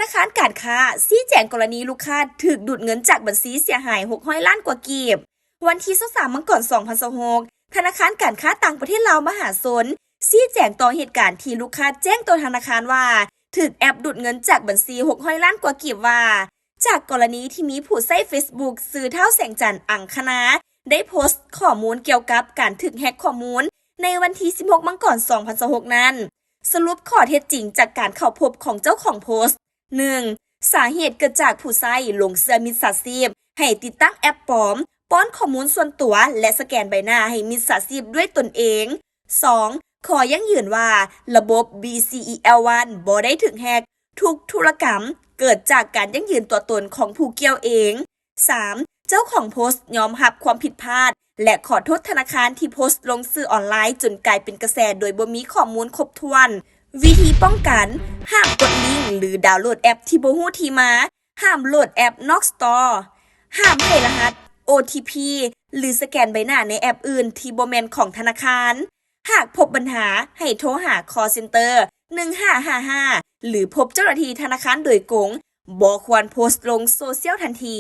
ທະນາຄານການຄ້າຊີ້ແຈງກໍລະນີລູກຄ້າຖືກດູດເງິນຈາກບັນຊີເສຍຫາຍ ຫົກຮ້ອຍລ້ານກວ່າກີບ. ວັນທີ ຊາວສາມ ມັງກອນ ສອງພັນຊາວຫົກ ທະນາຄານການຄ້າຕ່າງປະເທດລາວມະຫາຊົນ ຊີ້ແຈງຕໍ່ເຫດການທີ່ລູກຄ້າແຈ້ງຕໍ່ທະນາຄານວ່າ ຖືກແອັບດູດເງິນຈາກບັນຊີ ຫົກຮ້ອຍລ້ານກວ່າກີບວ່າ ຈາກກໍລະນີທີ່ມີຜູ້ໃຊ້ເຟສບຸກຊື່ ທ້າວ ແສງຈັນ ອັງຄະນາ ໄດ້ໂພສຂໍ້ມູນກ່ຽວກັບການຖືກແຮັກຂໍ້ມູນ ໃນວັນທີ ສິບຫົກ ມັງກອນ ສອງພັນຊາວຫົກນັ້ນ ສະຫຼຸບຂໍ້ເທັດຈິງຈາກການເຂົ້າພົບຂອງເຈົ້າຂອງໂພສ ໜຶ່ງ ສາເຫດເກີດຈາກຜູ້ໃຊ້ຫຼົງເຊື່ອມິດສາຊີບໃຫ້ຕິດຕັ້ງແອັບປອມ, ປ້ອນຂໍ້ມູນສ່ວນຕົວ ແລະ ສະແກນໃບໜ້າໃຫ້ມິດສາຊີບດ້ວຍຕົນເອງ. ສອງ ຂໍຢັ້ງຢືນວ່າລະບົບ BCEL One ບໍ່ໄດ້ຖືກແຮັກ, ທຸກທຸລະກຳເກີດຈາກການຢັ້ງຢືນຕົວຕົນຂອງຜູ້ກ່ຽວເອງ. ສາມ ເຈົ້າຂອງໂພສຍອມຮັບຄວາມຜິດພາດ ແລະ ຂໍໂທດທະນາຄານທີ່ໂພສລົງສື່ອອນລາຍຈົນກາຍເປັນກະແສໂດຍບໍ່ມີຂໍ້ມູນຄົບຖ້ວນ. ວິທີປ້ອງກັນ, ຫ້າມກົດລິງ ຫຼື ດາວໂຫຼດແອັບທີ່ບໍ່ຮູ້ທີ່ມາ, ຫ້າມໂຫຼດແອັບນອກສະຕໍ, ຫ້າມໃຫ້ລະຫັດ ໂອທີພີ ຫຼື ສະແກນໃບໜ້າໃນແອັບອື່ນທີ່ບໍ່ແມ່ນຂອງທະນາຄານ. ຫາກພົບບັນຫາ ໃຫ້ໂທຫາ call center ໜຶ່ງຫ້າຫ້າຫ້າ ຫຼື ພົບເຈົ້າໜ້າທີ່ທະນາຄານໂດຍກົງ, ບໍ່ຄວນໂພສລົງໂຊຊຽວທັນທີ.